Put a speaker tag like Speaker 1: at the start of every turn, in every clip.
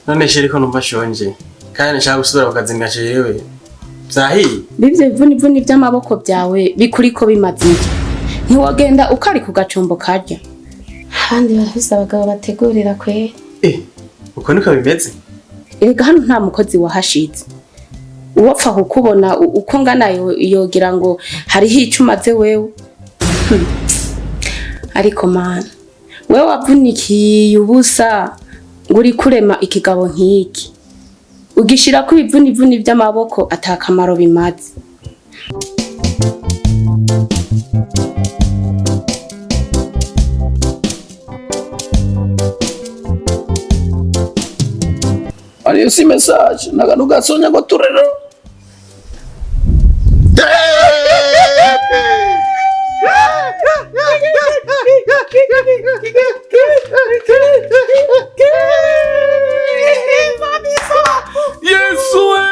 Speaker 1: None chéri, ko numva shonje kandi nshaka gusubira ku kazi ngacerewe, vyahiye?
Speaker 2: Bivyo bivunivuni vy'amaboko vyawe bikuriko bimaze iki? Ntiwogenda ukari ku gacumbo karya. Abandi barafise abagabo bategurira kweri.
Speaker 1: Eh, uko niko bimeze?
Speaker 2: Erega hano nta mukozi wahashize. Uwopfa kukubona uko ngana yogira ngo hariho ico umaze wewe. Ariko mana, wewe wavunikiye ubusa ngo uri kurema ikigabo nk'iki, ugishirako ibivunivuni vy'amaboko atakamaro bimaze.
Speaker 3: Ariyo si message nakantu gasonya ngo turero. Yesu we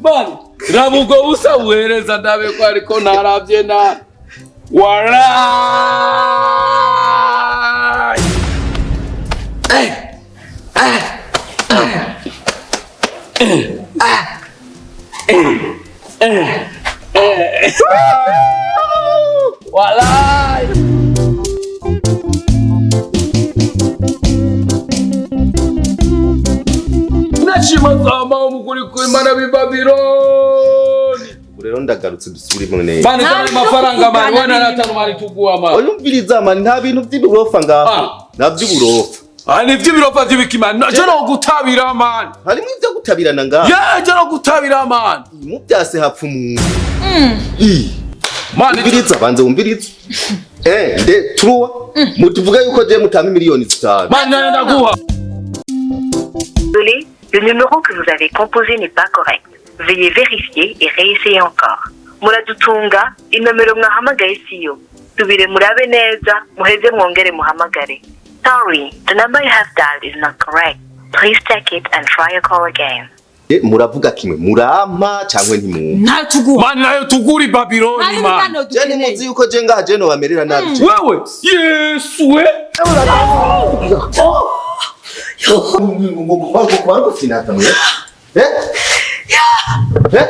Speaker 3: man, raba ubwo busa buhereza ndabe ko ariko naravye na warayi. Walai. Nashima zama umukuri kwimana b'i Babiloni.
Speaker 4: Ubu rero ndagarutse, dusubiremo neza.
Speaker 3: Mani, zana amafaranga mani, wana natanu mani tuguha mani.
Speaker 4: Oyumviriza mani, nta bintu by'ibirofa ngaho.
Speaker 3: Ah.
Speaker 4: Nta by'uburofa.
Speaker 3: Ah, ni ivy'ibirofa vy'ibiki mani? Je no gutabira mani.
Speaker 4: Harimo ibyo gutabirana ngaho.
Speaker 3: Yeah, je no gutabira mani.
Speaker 4: Mu byase hapfa umuntu. Ih,
Speaker 3: Mani,
Speaker 4: umviriza, banze wumviriza. Eh, nde trois mutuvuga yuko je mutama miliyoni 5.
Speaker 3: Mani, nane ndaguha.
Speaker 5: Désolé, le numéro que vous avez composé n'est pas correct. Veuillez vérifier et réessayer encore. Muradutunga, inomero mwahamagaye siyo. Subire murabe neza, muheze mwongere muhamagare. Sorry, the number you have dialed is not correct. Please check it and try your call again.
Speaker 4: Eh, muravuga kimwe, murampa cyangwa ntimumpa?
Speaker 6: Ntayo tuguha.
Speaker 3: Mani, nayo tugura i Babiloni mani.
Speaker 4: Je ntimuzi yuko je ngaha je nobamerera nabi je.
Speaker 3: Wewe, Yesu we.
Speaker 4: Eh? Eh?